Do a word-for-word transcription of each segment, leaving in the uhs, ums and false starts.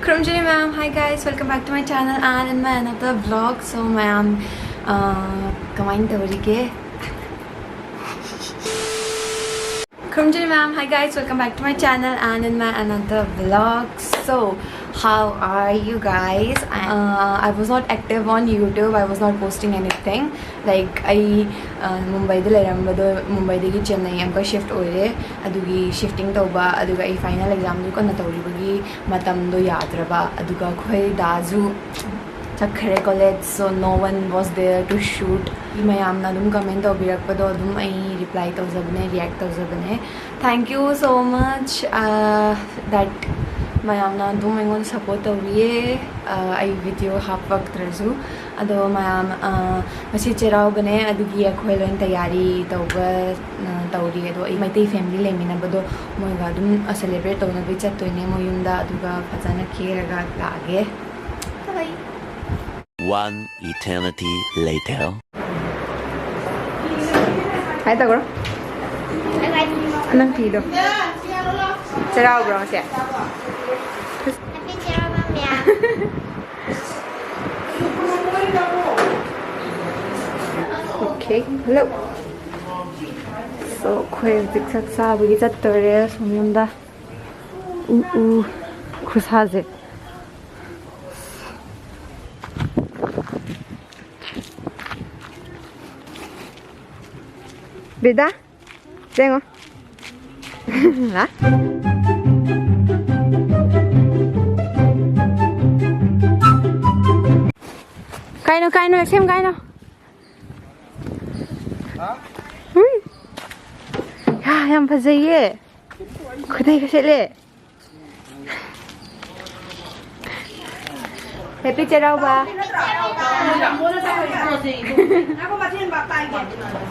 ꯈꯨꯔꯨꯝꯖꯔꯤ ꯃꯌꯥꯝ꯫ Hi guys, welcome back to my channel and in my another vlog. So ꯃꯌꯥꯝ, ꯑ, ꯀꯃꯥꯏꯅ ꯇꯧꯔꯤꯒꯦ? ꯈꯨꯔꯨꯝꯖꯔꯤ ꯃꯌꯥꯝ꯫ Hi guys, welcome back to my channel and in my another vlog. So how are you guys? Uh, I was not active on YouTube. I was not posting anything. Like, ꯑꯩ, ꯑ, ꯃꯨꯝꯕꯥꯏꯗ ꯂꯩꯔꯝꯕꯗꯣ, ꯃꯨꯝꯕꯥꯏꯗꯒꯤ ꯆꯦꯟꯅꯥꯏ ꯑꯃꯨꯛꯀ shift ꯑꯣꯏꯔꯦ꯫ ꯑꯗꯨꯒꯤ shifting ꯇꯧꯕ, ꯑꯗꯨꯒ ꯑꯩ final examꯗꯨ ꯀꯟꯅ ꯇꯧꯔꯤꯕꯒꯤ ꯃꯇꯝꯗꯣ ꯌꯥꯗ꯭ꯔꯕ, ꯑꯗꯨꯒ ꯑꯩꯈꯣꯏ ꯗꯥꯁꯨ ꯆꯠꯈ꯭ꯔꯦ college, so no one was there to shoot. ꯃꯌꯥꯝꯅ ꯑꯗꯨꯝ comment ꯇꯧꯕꯤꯔꯛꯄꯗꯣ ꯑꯗꯨꯝ ꯑꯩ reply ꯇꯧꯖꯕꯅꯦ, react ꯇꯧꯖꯕꯅꯦ꯫ Thank you so much, uh, that ꯃꯌꯥꯝꯅ ꯑꯗꯨꯝ ꯑꯩꯉꯣꯟꯗ support ꯇꯧꯕꯤꯌꯦ, uh, ꯑꯩ video ꯍꯥꯞꯄꯛꯇ꯭ꯔꯁꯨ꯫ ꯑꯗꯣ ꯃꯌꯥꯝ, uh, ꯉꯁꯤ ꯆꯩꯔꯥꯎꯕꯅꯦ, ꯑꯗꯨꯒꯤ ꯑꯩꯈꯣꯏ ꯂꯣꯏ ꯇꯌꯥꯔꯤ ꯇꯧꯕ, uh, ꯇꯧꯔꯤ꯫ ꯑꯗꯣ ꯑꯩ ꯃꯩꯇꯩ family ꯂꯩꯃꯤꯟꯅꯕꯗꯣ ꯃꯣꯏꯒ ꯑꯗꯨꯝ, uh, celebrate ꯇꯧꯅꯕ ꯆꯠꯇꯣꯏꯅꯦ ꯃꯣꯏ ꯌꯨꯝꯗ, ꯑꯗꯨꯒ ꯐꯖꯅ ꯀꯦꯔꯒ ꯂꯥꯛꯑꯒꯦ꯫ Bye bye. One eternity later. ꯍꯥꯏ ꯇꯧꯈ꯭ꯔꯣ꯫ ꯅꯪ ꯐꯤꯗꯣ꯫ ꯆꯩꯔꯥꯎꯕ꯭ꯔꯣ ꯉꯁꯤ? Happy ꯆꯩꯔꯥꯎꯕ ꯃꯌꯥꯝ꯫ Okay, hello. So, ꯑꯩꯈꯣꯏ ꯍꯧꯖꯤꯛ ꯆꯥꯛ ꯆꯥꯕꯒꯤ ꯆꯠꯇꯣꯔꯦ ꯁꯣꯝ ꯌꯨꯝꯗ꯫ ꯎ, ꯎ, ꯈꯨꯁꯥꯁꯦ꯫ ꯕꯤꯗꯥ, ꯌꯦꯡꯉꯣ꯫ ꯍꯥ? ꯀꯥꯏꯅꯣ, ꯀꯥꯏꯅꯣ, ꯑꯦꯛꯁꯦꯝ ꯀꯥꯏꯅꯣ? ꯎꯏ꯫ ꯌꯥ, ꯌꯥꯝ ꯐꯖꯩꯌꯦ꯫ ꯈꯨꯗꯩꯒ ꯁꯦꯠꯂꯦ꯫ Happy ꯆꯩꯔꯥꯎꯕ꯫ ꯉꯥꯏꯈꯣ, ꯃꯊꯦꯜ ꯕꯥꯞ ꯇꯥꯏꯒꯦ꯫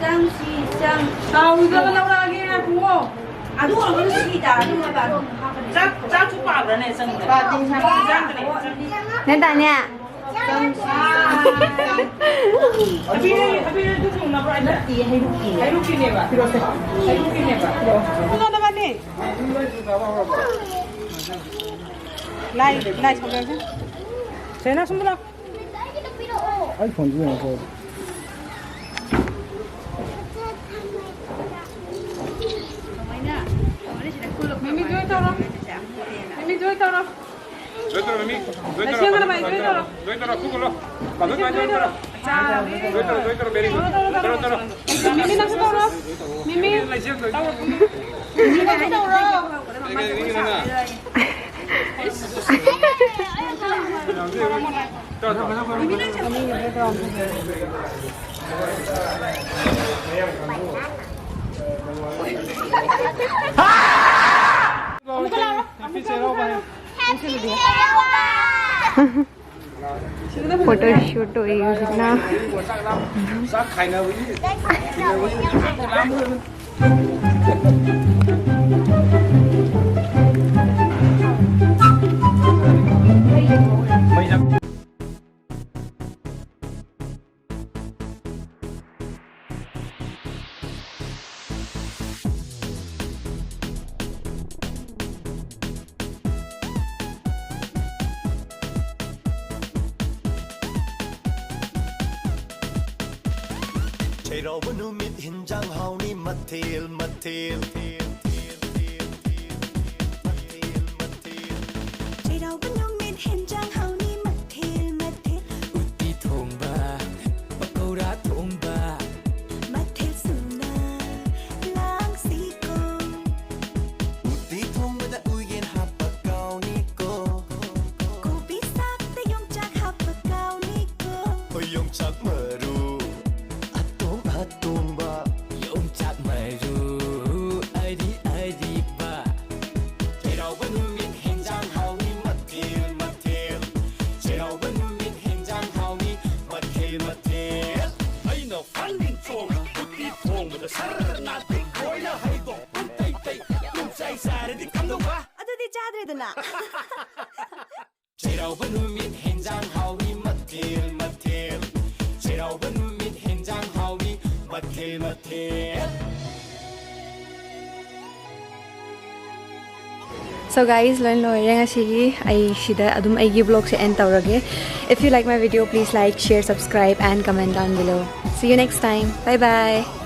ꯆꯪꯁꯤ, ꯆꯪ꯫ ꯇꯥꯎꯗꯕ ꯂꯧꯔꯛꯑꯒꯦ, ꯉꯥꯏꯈꯨꯑꯣ꯫ ꯑꯗꯨ ꯑꯣꯏꯔꯒꯅ ꯁꯤꯗ ꯑꯗꯨꯝ ꯍꯥꯏꯕ ꯑꯗꯨꯝ ꯍꯥꯞꯄꯅꯦ꯫ ꯆꯥꯛ, ꯆꯥꯛꯁꯨ ꯄꯥꯕ꯭ꯔꯅꯦ, ꯆꯪꯗ꯭ꯔꯦ? ꯆꯥꯛ ꯆꯥꯗ꯭ꯔꯦ꯫ ꯅꯦ ꯇꯥꯅꯤꯌꯥ꯫ ꯍꯩꯔꯨꯛꯀꯤꯅꯦꯕ꯫ ꯍꯩꯔꯨꯛꯀꯤꯅꯦꯕ꯫ ꯄꯤꯔꯛꯑꯣꯁꯦ꯫ ꯍꯩꯔꯨꯛꯀꯤꯅꯦꯕ꯫ ꯄꯤꯔꯛꯑꯣ꯫ ꯀꯅꯥꯅꯕꯅꯦ? ꯂꯥꯏ, ꯂꯥꯏ ꯁꯣꯝꯗ ꯆꯪꯁꯤ꯫ ꯁꯦꯅꯥ, ꯁꯣꯝꯗ ꯂꯥꯎ꯫ ꯑꯩ ꯐꯣꯟꯁꯤ ꯌꯦꯡꯉꯣ꯫ ꯃꯤꯃꯤ ꯖꯣꯏꯟ ꯇꯧꯔꯣ꯫ ꯃꯤꯃꯤ ꯖꯣꯏꯟ ꯇꯧꯔꯣ꯫ ꯖꯣꯏꯟ ꯇꯧꯔꯣ, ꯃꯤꯃꯤ꯫ ꯖꯣꯏꯟ ꯇꯧꯔꯣ꯫ ꯂꯩꯁꯦꯝꯕꯅ ꯃꯥꯏ ꯖꯣꯏꯟ ꯇꯧꯔꯣ꯫ ꯖꯣꯏꯟ ꯇꯧꯔꯣ, ꯈꯨ ꯈꯨꯜꯂꯣ꯫ ꯄꯥꯟꯊꯣꯏ ꯖꯣꯏꯟ ꯇꯧꯔꯣ꯫ ꯖꯣꯏꯟ ꯇꯧꯔꯣ, ꯖꯣꯏꯟ ꯇꯧꯔꯣ, ꯕꯦꯔꯤ ꯒꯨꯗ꯫ ꯇꯧꯔꯣ, ꯇꯧꯔꯣ꯫ ꯃꯤꯃꯤ ꯅꯪꯁꯨ ꯇꯧꯔꯣ꯫ ꯃꯤꯃꯤ꯫ ꯂꯩꯁꯦꯝ ꯇꯧꯔꯣ꯫ ꯃꯤꯃꯤ ꯅꯪꯁꯨ ꯇꯧꯔꯣ꯫ ꯃꯤꯃꯤ ꯅꯪꯅ꯫ ꯑꯃꯨꯛꯀ ꯂꯥꯎꯔꯣ꯫ ꯑꯃꯨꯛꯀ, ꯑꯃꯨꯛꯀ ꯂꯥꯎꯔꯣ꯫ ꯐꯣꯇꯣ ꯁꯨꯠ ꯑꯣꯏ ꯍꯧꯖꯤꯛꯅ꯫ ꯆꯥꯛ ꯈꯥꯏꯅꯕꯒꯤ꯫ ꯆꯩꯔꯥꯎꯕ ꯅꯨꯃꯤꯠ ꯍꯤꯟꯖꯥꯡ ꯍꯥꯎꯅꯤ ꯃꯊꯦꯜ ꯃꯊꯦꯜ꯫ ꯆꯩꯔꯥꯎꯕ ꯅꯨꯃꯤꯠ ꯍꯦꯟꯖꯥꯡ ꯍꯥꯎꯅꯤ ꯃꯊꯦꯜ ꯃꯊꯦꯜ꯫ ꯎꯇꯤ ꯊꯣꯡꯕ, ꯄꯀꯧꯔꯥ ꯊꯣꯡꯕ꯫ ꯃꯊꯦꯜ ꯁꯨꯅ ꯂꯥꯡꯁꯤꯀꯣ꯫ ꯎꯇꯤ ꯊꯣꯡꯕꯗ ꯎꯌꯦꯟ ꯍꯥꯞꯄ ꯀꯥꯎꯅꯤꯀꯣ꯫ ꯀꯣꯕꯤ ꯁꯥꯛꯇ ꯌꯣꯡꯆꯥꯛ ꯍꯥꯞꯄ ꯀꯥꯎꯅꯤꯀꯣ꯫ ꯍꯣꯏ, ꯌꯣꯡꯆꯥꯛ ꯃꯔꯨ꯫ ꯑꯇꯣꯡ ꯑꯇꯣꯡꯕ꯫ ꯌꯣꯡꯆꯥꯛ ꯃꯔꯨ ꯑꯔꯤ ꯑꯔꯤꯕ꯫ ꯆꯩꯔꯥꯎꯕ ꯅꯨꯃꯤꯠ ꯍꯦꯟꯖꯥꯡ ꯍꯥꯎꯅꯤ ꯃꯊꯦꯜ ꯃꯊꯦꯜ꯫ ꯆꯩꯔꯥꯎꯕ ꯅꯨꯃꯤꯠ ꯍꯦꯟꯖꯥꯡ ꯍꯥꯎꯅꯤ ꯃꯊꯦꯜ ꯃꯊꯦꯜ꯫ ꯑꯩꯅ ꯐꯥꯅꯤꯡ ꯆꯣꯡ ꯎꯇꯤ ꯊꯣꯡꯕꯗ ꯁꯔ ꯅꯥꯇꯤꯛ ꯂꯣꯏꯅ ꯍꯩꯗꯣꯛ ꯄꯨꯡ ꯇꯩ ꯇꯩ꯫ ꯄꯨꯡ ꯆꯥꯏ ꯆꯥꯔꯗꯤ ꯀꯝꯗꯧꯕ? ꯑꯗꯨꯗꯤ ꯆꯥꯗ꯭ꯔꯦꯗꯅ꯫ ꯆꯩꯔꯥꯎꯕ ꯅꯨꯃꯤꯠ ꯍꯦꯟꯖꯥꯡ ꯍꯥꯎꯅꯤ ꯃꯊꯦꯜ ꯃꯊꯦꯜ꯫ ꯆꯩꯔꯥꯎꯕ ꯅꯨꯃꯤꯠ ꯍꯦꯟꯖꯥꯡ ꯍꯥꯎꯅꯤ ꯃꯊꯦꯜ ꯃꯊꯦꯜ꯫ So guys, ꯂꯣꯏ ꯂꯣꯏꯔꯦ ꯉꯁꯤꯒꯤ꯫ ꯑꯩ ꯁꯤꯗ ꯑꯗꯨꯝ ꯑꯩꯒꯤ vlogꯁꯦ end ꯇꯧꯔꯒꯦ. If you like my video, please like, share, subscribe and comment down below. See you next time. Bye bye.